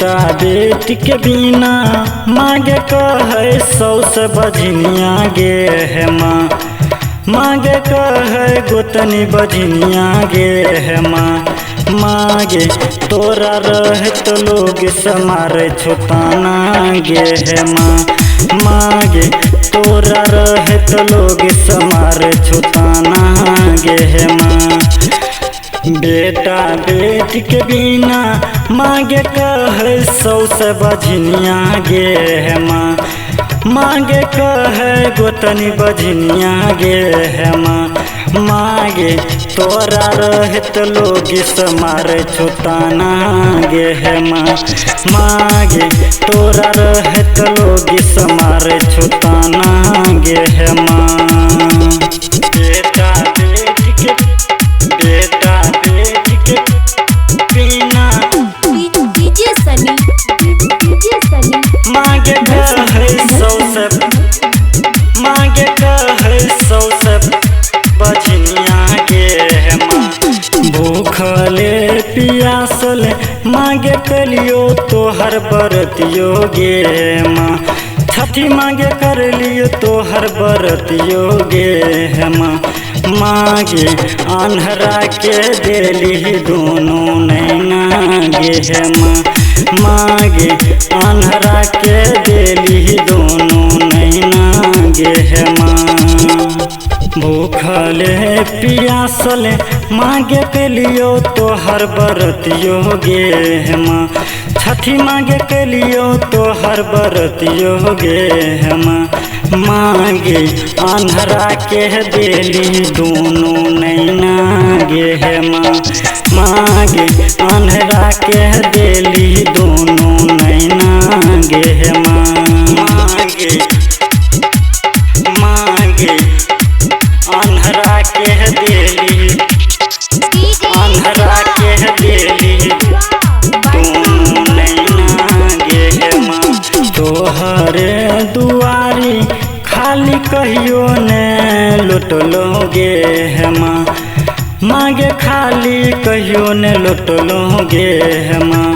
बेटा बेटी के बिना मांगे कहे सौस बझनिया गे हे माँ, मांगे कहे गोतनी बझनिया गे हे माँ। मांगे तोरा रहत लोग समारे छोताना गे हे माँ, मांगे तोरा रहत लोग समारे छोताना गे हे माँ। बेटा बेटी के बिना मांगे कहे सौस बझनिया गे हे माँ, मांगे कहे गोतनी बझनिया गे हे माँ। मांगे तोरा रहत लोग समारे छोताना गे हे माँ, मांगे तोरा रहत लोग समारे छोताना गे हे माँ। बेटा बेटी के, बेटा बेटी के बिना डीजे सनी, डीजे सनी मांगे कहे सौस, मांगे कहे सौस बझनिया गे हे माँ। भूखले पियासल मांगे कलियो तोहर बरतियो गे माँ, छठी मांगे कर लियो तोहर बरतियो गे हे माँ। मांगे अन्हरा के देली दोनों नैना गे हे माँ, मांगे अन्हरा के देली दोनों नैना गे हे माँ। भूखले पियासल मांगे के लियो तोहर बरतियो गे हे माँ, छठी मांगे के लियो तोहर बरतियो गे हे माँ। मांगे अन्हरा के देली दोनों नैना गे हे माँ, मांगे अन्हरा के देली दोनों नैना गे हे माँ। मांगे मांगे अन्हरा के देली, अन्हरा के देली दोनों नैना गे हे माँ। तोहरे दुआरी खाली कहियो ने लुटलो गे हे माँ, मांगे खाली कहियो ने लुटलो गे हे माँ।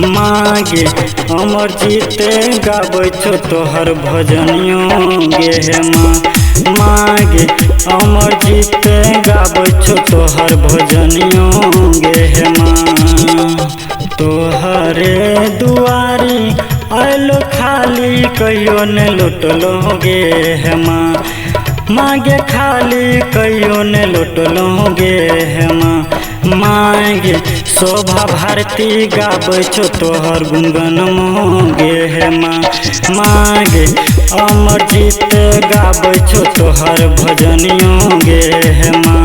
मांगे अमर जीते गाबै छो तोहर भजनियो गे हे माँ, मांगे अमर जीते गाबै छो तोहर भजनियो गे हे माँ। तोहरे दुआरी आयलो खाली कहियो ने लुटलो गे हे माँ, मांगे खाली कहियो ने लुटलो गे हे माँ। मांगे शोभा भारती गाबै छो तोहर गुणगन गे हे माँ, मांगे अमर जीत गाबै छो तोहर भजनियो गे हे माँ।